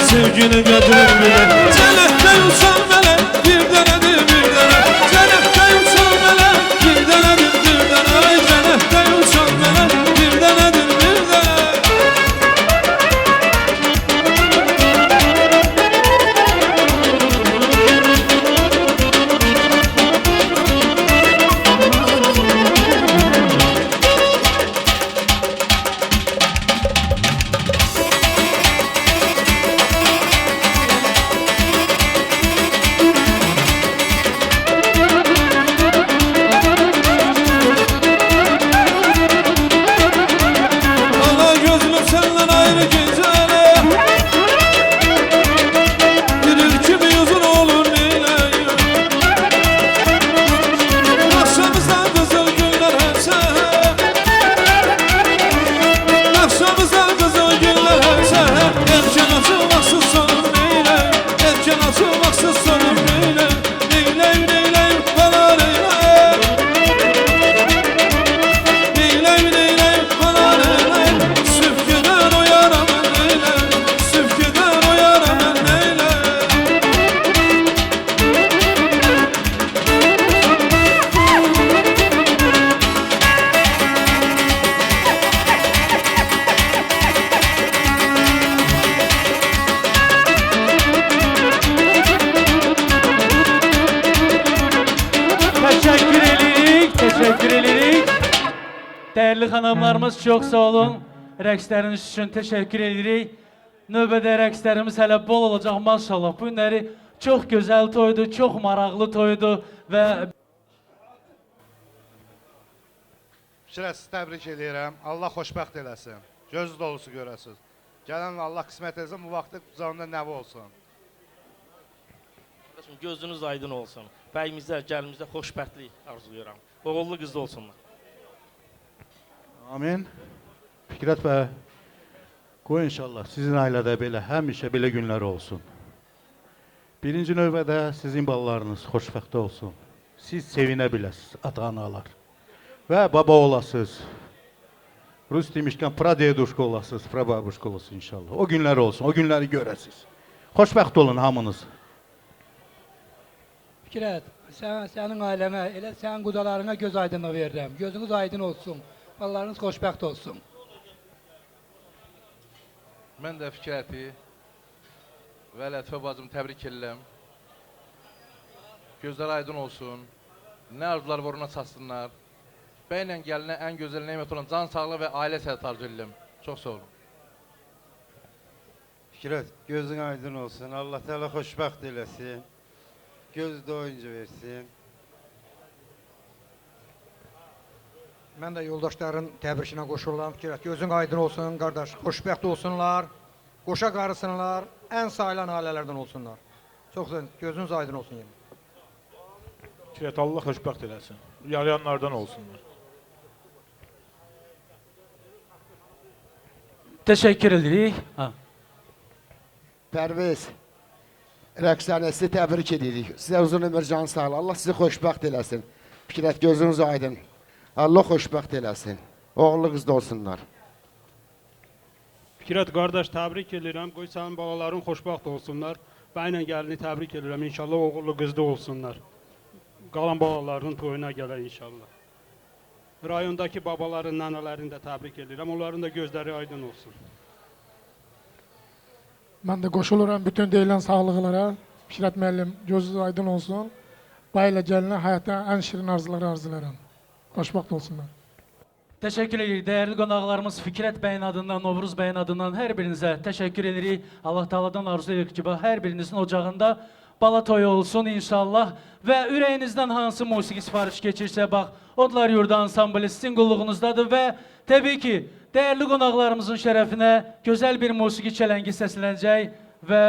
Sevginin qədrini bilək. Cənnətdə uçan mələk bir dənədir bir dənə. Cənnətdə uçan mələk bir dənədir bir dənə. Cənnətdə uçan mələk bir dənədir bir dənə. Ana gözlüm senden ayrı gecele, bir il kimi uzun olur neyleyim. Akşamızdan kızıl güller her seher, akşamızdan kızıl güller her seher. Erken açılmaksız sonum neyleyim, erken açılmaksız sonum neyleyim. Neyleyim neyleyim bana neyleyim, neyleyim neyleyim bana neyleyim. Süfkeden o yaramı neyleyim, süfkeden o yaramı neyleyim. Teşekkür edirik, teşekkür edirik. Değerli xanımlarımız, çox sağ olun. Rəqsləriniz üçün təşəkkür edirik. Növbədə rəqslərimiz hələ bol olacaq maşallah. Bu günləri çox gözəl toydu, çox maraqlı toydu və Fikrət, sizi təbrik edirəm. Allah xoşbəxt eləsin. Göz dolusu görəsiniz. Gələn Allah qismət etsin, bu vaxtı qucağında nəvi olsun. Qardaşım, gözünüz aydın olsun. Bəyimizə, gəlinimizə xoşbəxtlik arzulayıram. Oğullu qızlı olsunlar. Amin. Fikrət bəy, qoy inşallah sizin ailədə belə, həmişə belə günlər olsun. Birinci növbədə sizin balalarınız xoşbəxt olsun. Siz sevinə biləsiniz, ata-analar. Və baba olasınız. Rus demişkən pradeduşka olasınız, prababuşka olasınız inşallah. O günlər olsun, o günləri görəsiniz. Xoşbəxt olun hamınız. Fikrət, sənin ailənə, elə sənin qudalarına göz aydınlığı verirəm. Gözünüz aydın olsun, balalarınız xoşbəxt olsun. Mən də Fikrəti və Lətifə bacımı təbrik edirəm. Gözləri aydın olsun. Nə arzular var ona çatsınlar. Bəylə gəlinə ən gözəl nemət olan can sağlığı və ailə səhhəti arzu edirəm. Çox sağ olun. Fikrət, gözün aydın olsun. Allah Teala xoşbəxt eləsin. Göz doyunca versin. Mən də yoldaşların təbrikinə qoşulam. Fikrət, gözün aydın olsun, qardaş. Xoşbəxt olsunlar, qoşa qarısınlar, ən sayılan ailələrdən olsunlar. Çox sağ olun, gözünüz aydın olsun yenə. Fikrət, Allah xoşbəxt eləsin. Yarayanlardan olsunlar. Təşəkkür edirik. Ha. Pərviz, Rəqsanə, sizi təbrik edirik. Sizə uzun ömür, can sağlığı. Allah sizi xoşbəxt eləsin. Fikrət, gözünüz aydın. Allah xoşbəxt eləsin. Oğullu qızlı olsunlar. Fikrət qardaş, təbrik edirəm. Qoy sənin balaların xoşbəxt olsunlar. Bəylə gəlini təbrik edirəm. İnşallah oğullu qızlı olsunlar. Qalan balalarının toyuna gələr inşallah. Rayondakı babaların, nənələrini də təbrik edirəm. Onların da gözləri aydın olsun. Mən də qoşuluram bütün deyilən sağlıqlara. Fikrət müəllim, gözünüz aydın olsun. Bayla gəlinə həyatda ən şirin arzuları arzulayıram. Xoşbəxt olsunlar. Təşəkkür edirik. Dəyərli qonaqlarımız, Fikrət bəyin adından, Novruz bəyin adından hər birinizə təşəkkür edirik. Allah Taala'dan arzu edirik ki, bax, hər birinizin ocağında bala toyu olsun inşallah. Və ürəyinizdən hansı musiqi sifariş keçirsə, bax, Odlar Yurdu ansamblı sizin qulluğunuzdadır və təbii ki, dəyərli qonaqlarımızın şərəfinə gözəl bir musiqi çələngi səslənəcək və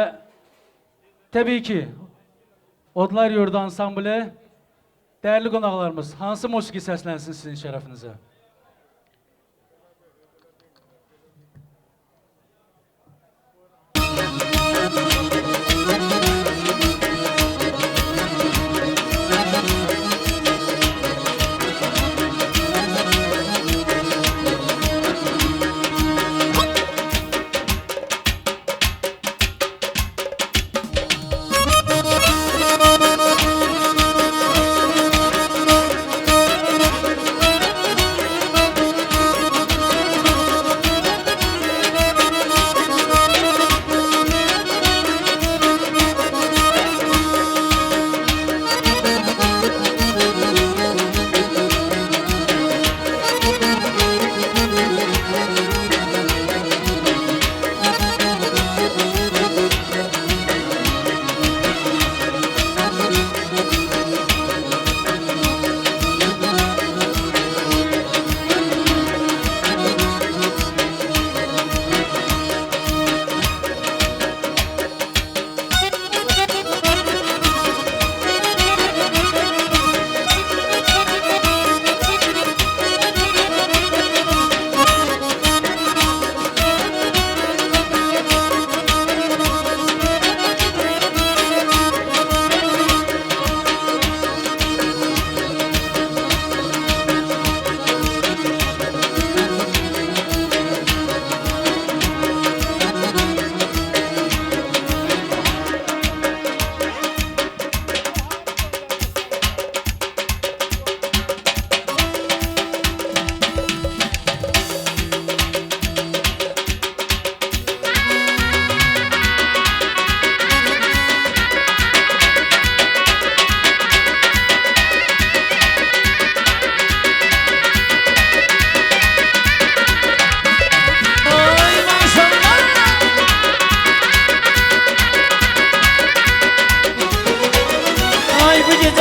təbii ki, Odlar Yurdu ansamblı, dəyərli qonaqlarımız, hansı musiqi səslənsin sizin şərəfinizə?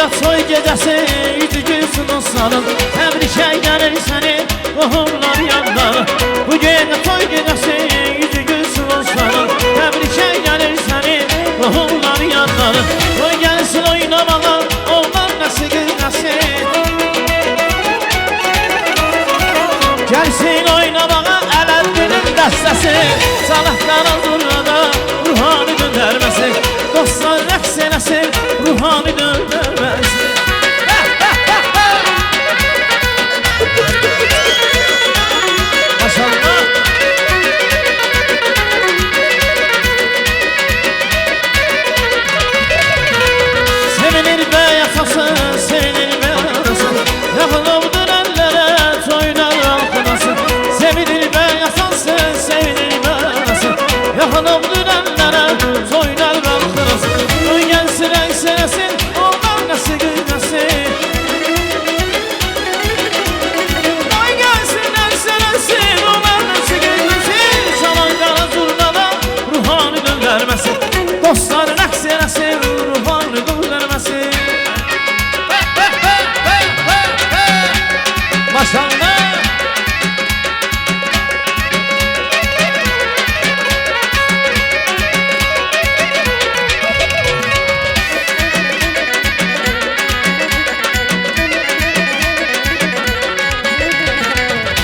gecə toy gecəsi, yüzü gülsün dostların. Təbrikə gəlir səni qohumlar yanlar. Bu gecə toy gecəsi, yüzü gülsün dostların. Təbrikə gəlir səni qohumlar yanlar. Qoy gəlsin oynamağa, onlar nəsi qız nəsi. Gəlsin oynamağa Ələddinin dəstəsi. Çalaqlara zurnada ruhani döndərməsi. Dostlar rəqs eləsin, ruhani döndərməsi. Maşallah. Sevinir bəy atası, sevinir bəy anası. Yaxınlıqdır əllərə, toylar altınası. Sevinir bəy atası, sevinir bəy anası. Yaxınlıqdır əllərə, toylar altınası. Qoy gəlsin rəqs eləsin, onlar nəsi qız nəsi. Qoy gəlsin rəqs eləsin, onlar nəsi qız nəsi. Çalan qara zurnada ruhani döndərməsi. Dostlar rəqs eləsin, ruhani döndərməsi. Maşallah.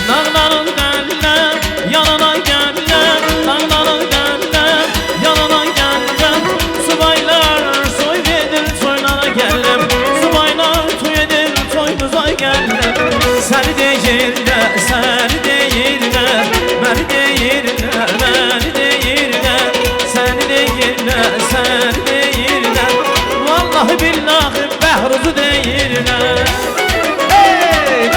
Dağların dəlləm, yanına gələm. Dağların dəlləm, yanına gələm. Subaylar soy verir, toylara gələm. Subaylar toy edir, toyumuza gələm. Səni deyirlər, səni deyirlər, məni deyirlər, məni deyirlər. Səni deyirlər, səni deyirlər. Vallahi billahi Bəhruzu deyirlər. Hey!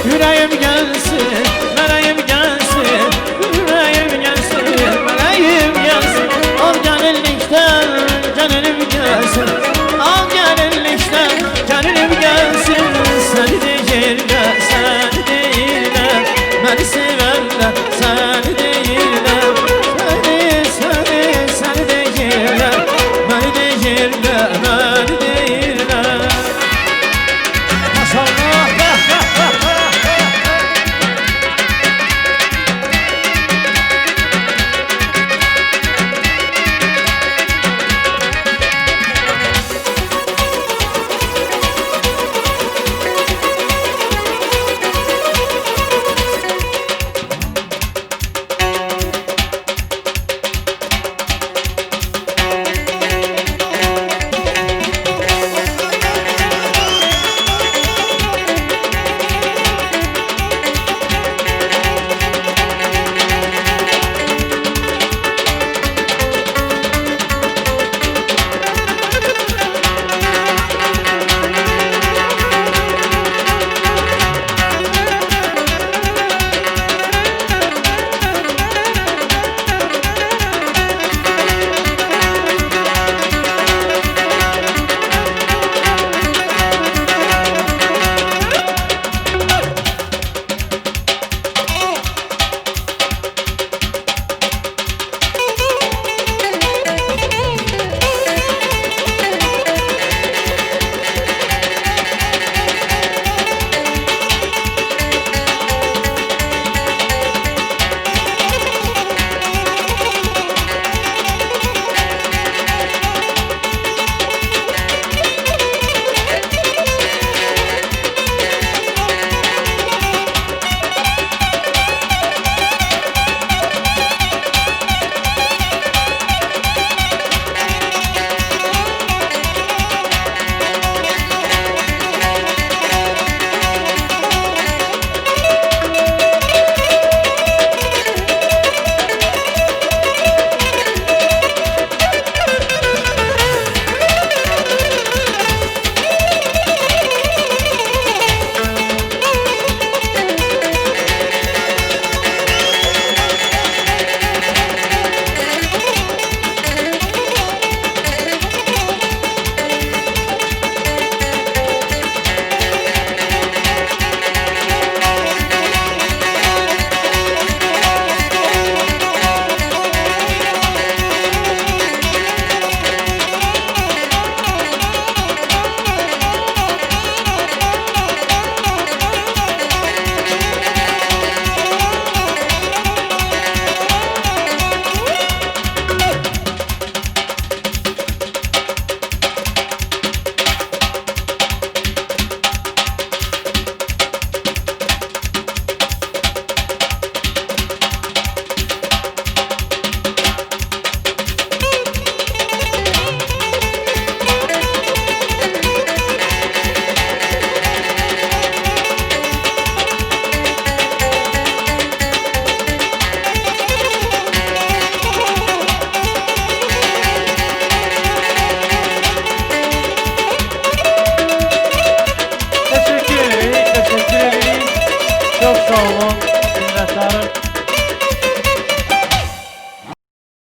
Yüreğim gelsin, meleğim gelsin. Yüreğim gelsin, meleğim gelsin. Al gelinlikten gelinim gelsin. Al gelinlikten gelinim gelsin. Seni deyirlər, seni deyirlər, məni sevərlər, seni deyirlər. Seni, seni, seni deyirlər, məni deyirlər, məni deyirlər. Maşallah. olun. Minnətdarıq.